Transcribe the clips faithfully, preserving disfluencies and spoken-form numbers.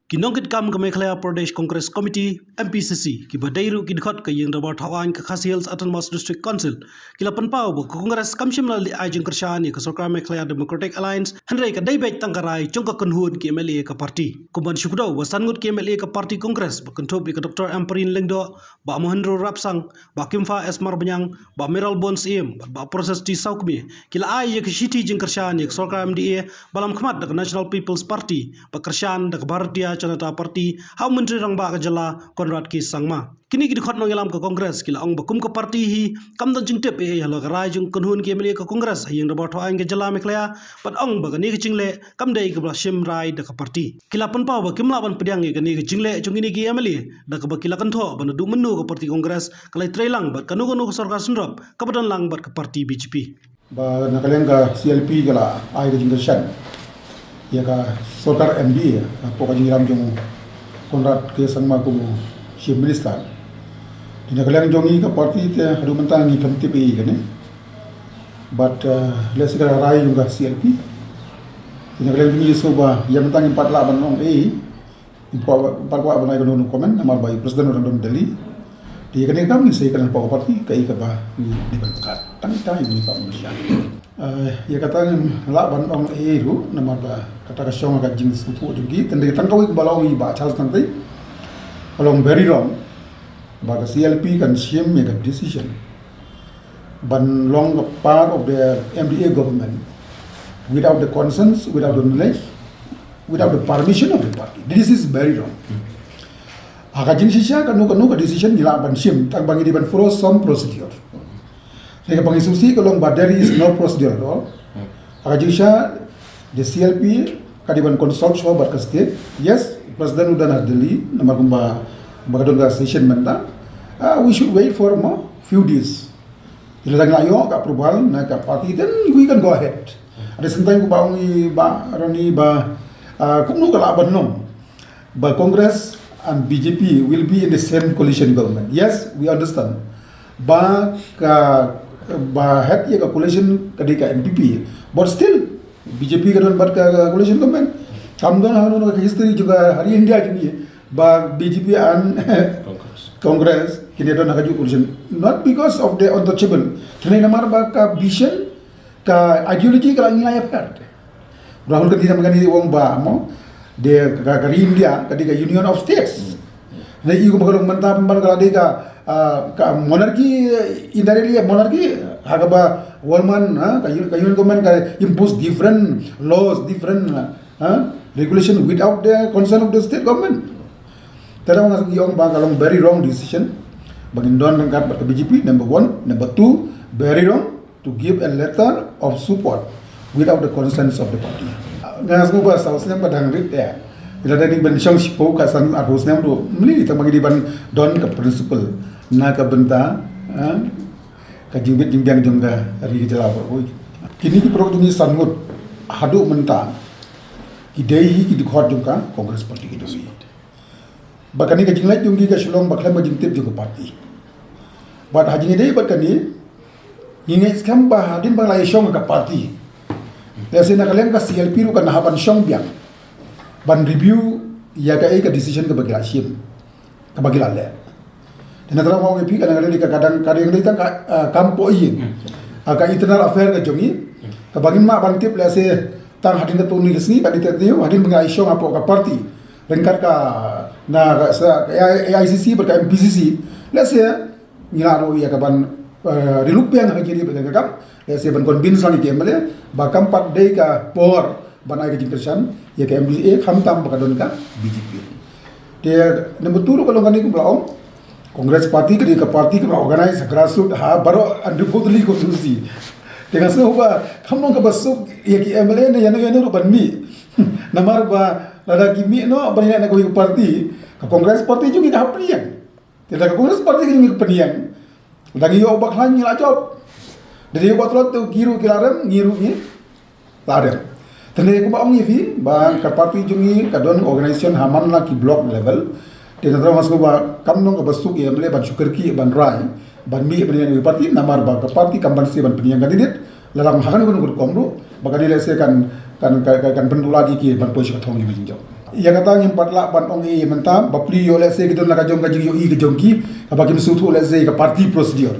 Ki nongkitkam ka Meghalaya Pradesh Congress Committee, M P C C, kiba dei ruh ki dkhot ka ïing dorbar thaw aiñ ka Khasi Hills Autonomous District Council, ki la pynpaw ba ka Congress kam shym la leh ai jingkyrshan ïa ka sorkar Meghalaya Democratic Alliance, hynrei ka dei beit tang ka rai jong ka kynhun ki M L A ka party. Kumban shu kdew ba san ngut ki M L A ka party Congress, ba kynthup ïa ka Doctor Ampareen Lyngdoh, Bah Mohendro Rapsang, Bah Kimfa S Marbaniang, Bah Mayralborn Syiem, bad Bah Proses T Sawkmie, ki la ai ïa ka shithi jingkyrshan ïa ka sorkar M D A ba lam khmat da ka National People's Party, ba kyrshan da ka Bharatiya Janata Party, ha u Myntri Rangbah ka jylla, Conrad K Sangma. Kine ki dkhot nongïalam ka Congress ki la ong ba kum ka party hi kam don jingtip ei ei halor ka rai jong ka kynhun ki M L A ka Congress ha ïing dorbar thaw aiñ ka jylla Meghalaya, bad ong ba kane ka jingleh kam dei kaba la shim rai da ka party. Ki la pynpaw ba kim lah ban pdiang ïa kane ka jingleh jong kine ki M L A, da kaba ki la kynthoh ba naduh mynno ka party Congress ka la ïatrei lang bad kano kano ka sorkar synrop kaba don lang bad ka party B J P. Ba na ka liang ka C L P ka la ai ka jingkyrshan ïa ka sorkar M D A hapoh ka jingïalam jong Conrad K Sangma kum u Chief Minister. Te na ka liang jong ngi ka party te haduh mynta ngi khlem tip ei ei kane. Bad, eh, lehse ka rai jong ka C L P. Te na ka liang jong ngi sngewbha ïa mynta ngim pat lah ban ong ei ei. Ngim pat kwah, pat kwah ban ai kano kano comment namar ba i President u dang don Delhi. Te ïa kane ka kam ngi sa ïa kane hapoh ka party kaei kaba ngi dei ban pyrkhat. Tang ïa kata ngi ngim pat ong ei ei. Eh, ïa kata ngim lah ban ong ei ei ruh namar ba kata ka shong ha ka jingsngewthuh jong ki. Te hynrei tang kawei kaba la ong i Bah Charles Tangtei, ka long very wrong ba ka C L P kan shim ïa ka decision ban long a part of the M D A government without the consent, without the knowledge, without the permission of the party. This is very wrong. Ha ka jingshisha kano kano ka decision ngi lah ban shim tang ba ngi dei ban follow some procedure. Te kaba ngi sngewsih ka long ba there is no procedure at all. Ha ka jingshisha the C L P ka dei ban consult shuwa bad ka state. Yes, President u dang ha Delhi namar kumba, kumba ka don ka session mynta. Ah, we should wait for more few days. Ila dang la ïoh ka approval na ka party, then we can go ahead. At the same time, kumba ong i Bah Ronnie ba, ah, kumno ka lah ban long ba Congress and B J P will be in the same coalition government. Yes, we understand. Ba ka, ba head ïa ka coalition ka dei ka N P P. But still, B J P ka don bad ka coalition government. Kam don ha, ha ka history jong ka ha ri India jong ngi ba B J P and Congress. Congress kin ïa don ha ka juh coalition. Not because of the untouchable. Te namar ba ka vision, ka ideology ka la ngi la ïapher. Rahul Gandhi namar kane u ong ba mo, de ka, ka ri India ka dei ka Union of States. Hynrei i kumba ka long mynta pynban ka la dei ka, ah, ka monarchy, indirectly a monarchy, ha kaba government, ha, ka, ka union government ka impose different laws, different, ha, regulation without the consent of the state government. Te dang nga ong ba ka long very wrong decision ba ngin don ryngkat bad ka B J P, number one. Number two, very wrong to give a letter of support without the consent of the party. Nga sngewbha saw snem ba dang rit ïa. Ila dang dei ban shong shiphew ka san arphew snem ruh. Mynta tang ba ngi dei ban don ka principle na ka bynta, ha, ka jingbit jingbiang jong ka ri ka jylla baroh. Kine ki paralok jong ngi san ngut haduh mynta ki dei hi ki dkhot jong ka Congress party ki jong ngi. Ba kane ka jingleh jong ki ka shu long ba khlem ka jingtip jong ka party. Bad ha jingïadei bad kane, ngi ngeit skhem ba hadien ba la ïashong ka party, lehse na ka liang ka C L P ruh kan hap ban shong biang ban review ïa kaei ka decision kaba ki la shim, kaba ki la leh. Te na tharai nga ong ïa phi, ka dang dei ka, ka dang, ka dang dei tang ka, ah, kam poh ïing. Ah, ka internal affair ka jong ngi, kaba ngim lah ban tip lehse tang hadien katto katne ka sngi, ka dei te hadien ba ngi la ïashong hapoh ka party ryngkat ka, na ka, sa, ka A I C C bad ka M P C C. Lehse ngi lah ruh ïa ka ban, eh, riluk biang ha ka jingïadei bad ka kam. Lehse ban convince lang ïa ki M L A ba kam pat dei ka por ban ai ka jingkyrshan ïa ka M D A, khamtam ba ka don ka B J P. Te number two ruh ka long kane kumba la ong, Congress party ka dei ka party kaba la organize grassroots ha baroh hynriewphew tylli ki constituency. Te nga sngewbha kam long kaba suk ïa ki M L A ne ïano ïano ruh ban mih. Namar ba lada ki mih noh ban ïaid na kawei ka party, ka Congress party jong ngi ka hap pynïeng. Te lada ka Congress party ka jong ngi ka pynïeng, lada ngi ïoh ba khlaiñ ngi la jop. Lada ïoh ba tlot te ki ruh ki la rem, ngi ruh ngi la rem. Te ne kumba ong ïa phi ba ka party jong ngi ka don organization ha man la ki block level. Te na tharai nga sngewbha kam long kaba suk ïa M L A ban shu kyrkieh ban rai ban mih ban ïaid na kawei ka party, namar ba ka party kam banse ban pynïeng candidate. Lada ha kano kano ka rukom ruh ba kane lehse kan, kan, kan, kan, kan pynduh lad ïa ki ban poi sha ka thong jong ka jingjop. Ïa kata ngim pat lah ban ong ei mynta, ba pli ïoh lehse ki don la ka jong ka jingïohi ka jong ki, kaba kim sngewthuh lehse ka party procedure.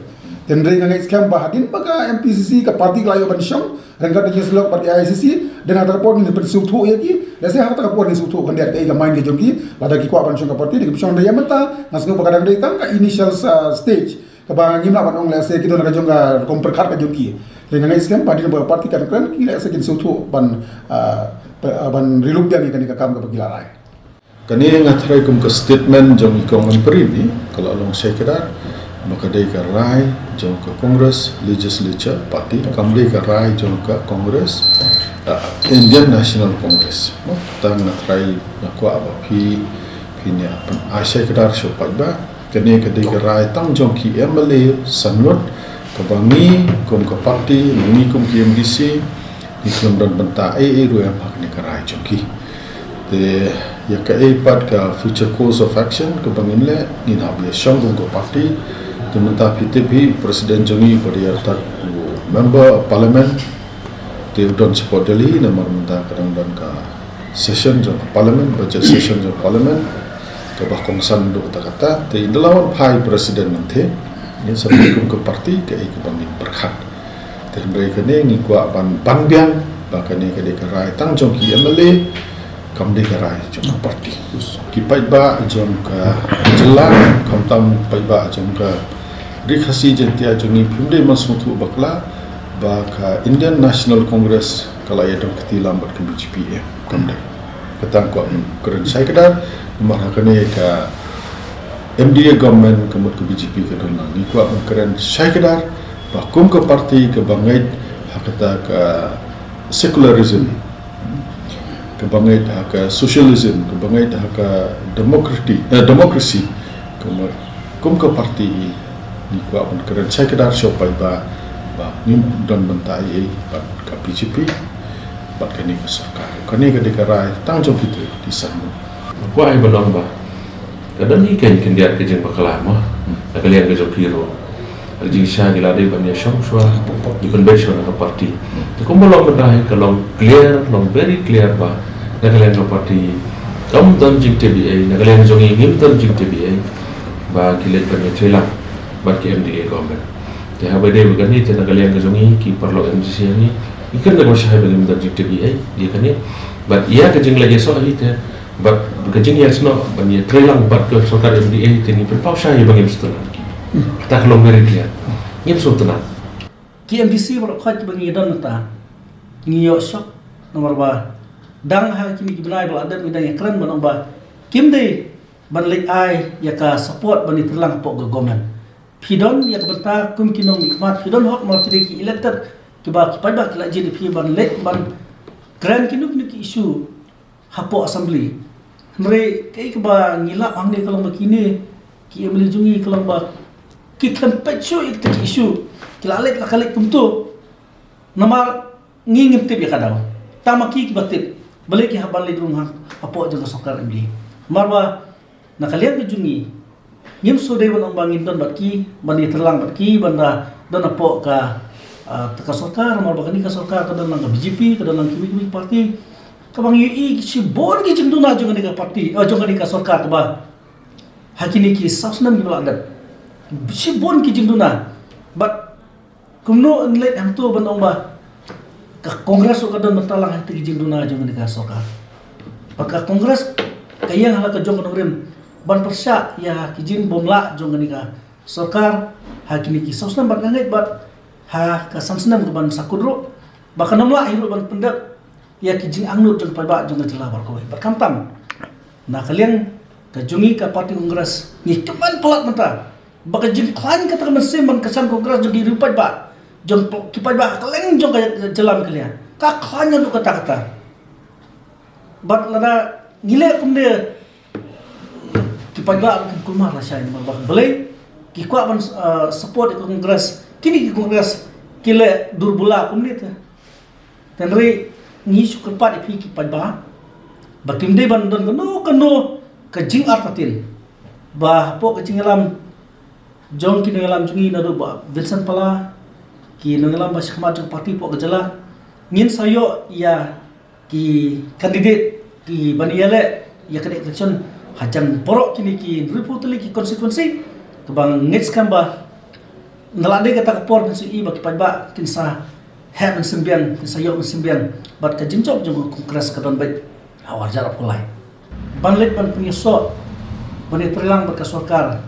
Hynrei nga ngeit skhem ba hadien ba ka M P C C ka party ka la ïoh ban shong ryngkat ka jingïasyllok bad ka A I C C, dang ha kata ka por ngin pynsngewthuh ïa ki, lehse ha kata ka por ngin sngewthuh khyndiat kaei ka mind ka jong ki, lada ki kwah ban shong ka party, da kim shong. Hynrei ïa mynta nga sngew ba ka dang dei tang ka initial, uh, stage, kaba ngim lah ban ong lehse ki don la ka jong ka rukom pyrkhat ka jong ki. Hynrei nga ngeit skhem ba hadien ba ka party kan kren, ki lehse kin sngewthuh ban, uh, ban riluk biang ïa kane ka kam kaba ki la rai. Kane nga tharai kum ka statement jong i Kong Ampareen hi, ka la long shai kdar ba ka dei ka rai jong ka Congress Legislature Party, kam dei ka rai jong ka Congress, uh, Indian National Congress. Tang nga tharai nga kwah ba phi, phin ïa pyn-ai shai kdar sha u paidbah. Kane ka dei ka rai tang jong ki M L A san ngut, kaba ngi kum ka party, ngi kum ki M D C, ngi khlem don bynta ei ei ruh em ha kane ka rai jong ki. Te ïa kaei pat ka future course of action kaba ngin leh, ngin hap ïa shong kum ka party. Te mynta phi tip hi, president jong ngi ba dei artat u member of parliament, te u don shapoh Delhi, namar mynta ka dang don ka session jong ka parliament, budget session jong parliament, kaba kongsan duh kata kata. Te ynda la wan phai president nangtei, ngin sa peit kum ka party kaei kaba ngin pyrkhat. Te hynrei kane ngi kwah ban ban biang ba kane ka dei ka rai tang jong ki M L A, kam dei ka rai jong ka party. Ki paidbah jong ka jylla, khamtam paidbah jong ka Ri Khasi Jaiñtia jong ngi, phim dei ban sngewthuh bakla ba ka Indian National Congress ka la ïadon kti lang bad ka B J P, em, kam dei. Kata nga kwah ban kren shai kdar, namar ha kane ka M D A government ka mut ka B J P ka don lang. Ngi kwah ban kren shai kdar ba kum ka party kaba ngeit ha kata ka secularism, kaba ngeit ha ka socialism, kaba ngeit ha ka democracy, eh, democracy, ka mut kum ka party ngi kwah ban kren shai kdar sha u paidbah ba ngim don bynta ei ei bad ka B J P, bad kane ka sorkar. Kane ka dei ka rai tang jong kita ki san ngut. Nga kwah ai ban ong ba ka don hi ka khyndiat ka jingbakla mo na ka liang ka jong ki ruh. Ka jingshai ngi la dei ban ïa shong shuwa, ngi pynbeit shuwa na ka party. Te kumba long mynta hi ka long clear, long very clear ba na ka liang ka party kam don jingtip ei ei, na ka liang jong ngi ngim don jingtip ei ei ba ki leit ban ïatrei lang bad ki M D A government. Te haba dei ba kane te na ka liang ka jong ngi ki paralok M D C ngi, ngi kren da kaba shai ba ngim don jingtip ei ei ïa kane. Bad ïa ka jingleh ïasoh hi te bad ka jingïasnoh ban ïatrei lang bad ka sorkar M D A te ngi pynpaw shai ba ngim sngewtynnat. Kata ka long very clear. Ngim sngewtynnat. Ki M D C baroh khoit kiba ngi don mynta ngi ïoh shock, namar ba dang ha kine ki bnai ba la dep ngi dang ïakren ban ong ba kim dei ban leit ai ïa ka support ban ïatrei lang hapoh ka government. Phi don ïa ka bynta kum ki nongmihkhmat, phi don hok namar phi dei ki elected, kiba ki paidbah ki la jin ïa phi ban leit ban kren kino kino ki issue hapoh assembly. Hynrei kaei kaba ngi lap hangne ka long ba kine ki M L A jong ngi ka long ba ki khlem peit shuh ïa kita ki issue, ki la leit la ka leit kumto. Namar ngi ngim tip ïa ka daw. Tang ma ki kiba tip. Balei ki hap ban leit rung ha hapoh jong ka sorkar M D A. Namar ba na ka liang ka jong ngi ngim shu dei ban ong ba ngin don bad ki, ban ïatrei lang bad ki, ban da don hapoh ka, ah, ka sorkar, namar ba kane ka sorkar ka don lang ka B J P, ka don lang kiwei kiwei party. Kaba ngi ïohi shibun ki jingduna jong kane ka party, eh, jong kane ka sorkar kaba ha kine ki saw snem kiba la dep. Shibun ki jingduna. Bad kumno yn leit hangto ban ong ba ka Congress ruh ka don bynta lang ha kita ki jingduna jong kane ka sorkar. Bad ka Congress ka ïeng ha la ka jong ka nongrim ban pyrshah ïa ki jingbymlah jong kane ka sorkar ha kine ki saw snem bad nga ngeit bad ha ka san snem kaban sa kut ruh ba kan ym lah hi ruh ban pyndep ïa ki jingangnud jong ka paidbah jong ka jylla baroh kawei. Bad khamtam na ka liang ka jong ngi ka party Congress ngi kmen palat mynta ba ka jingkhlaiñ kata ka mynsiem ban kyrshan Congress jong ki riew paidbah, jong ki paidbah ha kylleng jong ka jylla Meghalaya ka khlaiñ naduh katta katta. Bad lada ngi leh kumne ki paidbah ruh kin kulmar lashai namar ba balei ki kwah ban, uh, support ïa ka Congress, kine ki Congress ki leh dur bula kumne te. Hynrei ngi shu kyrpad ïa phi ki paidbah ba kim dei ban don kano kano ka jingartatien ba hapoh ka jingïalam jong ki nongïalam jong ngi naduh Bah Vincent Pala, ki nongïalam ba shakhmat jong ka party hapoh ka jylla, ngin sa ïoh ïa ki candidate ki ban ïaleh ïa ka election hajan baroh kine ki hynriewphew tylli ki constituency, kaba ngeit skhem ba na la dei kata ka por kan shu i ba ki paidbah kin sa heh mynsiem biang, kin sa ïoh mynsiem biang. Bad ka jingjop jong ka Congress ka don beit ha u ar hajar arphew lai. Ban leit ban pynïasoh, ban ïatreilang bad ka sorkar,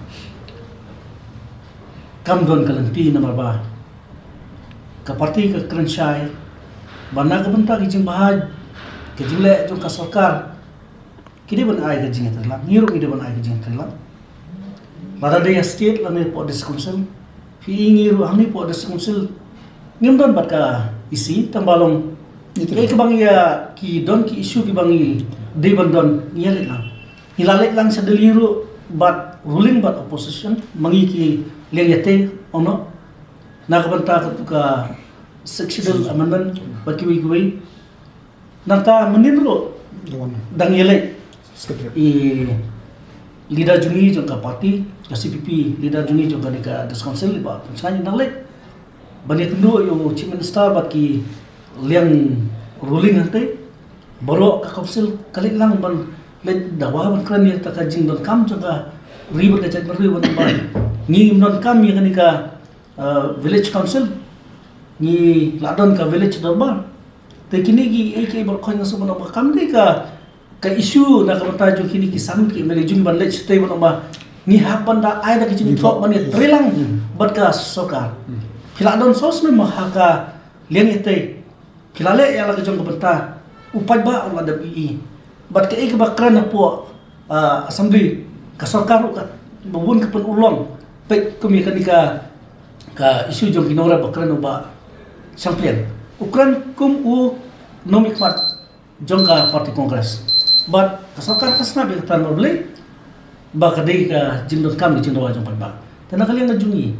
kam don ka lynti, namar ba ka parti ka kren shai ba na ka bynta ka jingbha ka jingleh jong ka sorkar, ki dei ban ai ka jingïatreilang, ngi ruh ngi dei ban ai ka jingïatreilang. Lada dei ha state lane hapoh district council, phi i ngi ruh hangne hapoh district council ngim don bad ka E C, tang ba long kaei kaba ngi ïa, ki don ki issue kiba ngi dei ban don, ngi ïa leit lang. Ngi la leit lang sha Delhi ruh bad ruling bad opposition, ma ngi ki liang ïatei, ono, na ka bynta ka, ka Sixth Schedule amendment bad kiwei kiwei. Nangta mynnin ruh dang ïa leit i leader jong ngi jong ka party, ka C P P, leader jong ngi jong kane ka district council, i Bah Pynshngaiñ, dang leit ban ïakynduh ïa u Chief Minister bad ki liang ruling hangtei. Baroh ka council ka leit lang ban leit dawa ban kren ïa kata ka jingdonkam jong ka ri bad ka jaitbynriew, ban, ban ngi ngim donkam ïa kane ka, uh, village council, ngi la don ka village dorbar. Te kine kiei kiei baroh khoit nga sngewbha ban ong ba kam dei ka, ka issue na ka bynta jong kine ki san ki M L A jong ngi ban leit shatei ban ong ba ngi hap ban da ai da ka jingthoh ban ïatreilang bad ka sorkar. Phi la don sawsnem ha ka liang ïatei, phi la leh ïa la ka jong ka bynta, u paidbah u la dep ïohi. Bad kaei kaba kren hapoh, ah, assembly, ka sorkar ruh katba bun ka pynurlong. Peit kum ïa kane ka, ka issue jong ki nongrep ba kren u Bah Shangpliang, u kren kum u nongmihkhmat jong ka party Congress. Bad ka sorkar ka sngap ïa kata, namar balei? Ba ka dei ka jingdonkam, ka jingdawa jong paidbah. Te na ka liang ka jong ngi,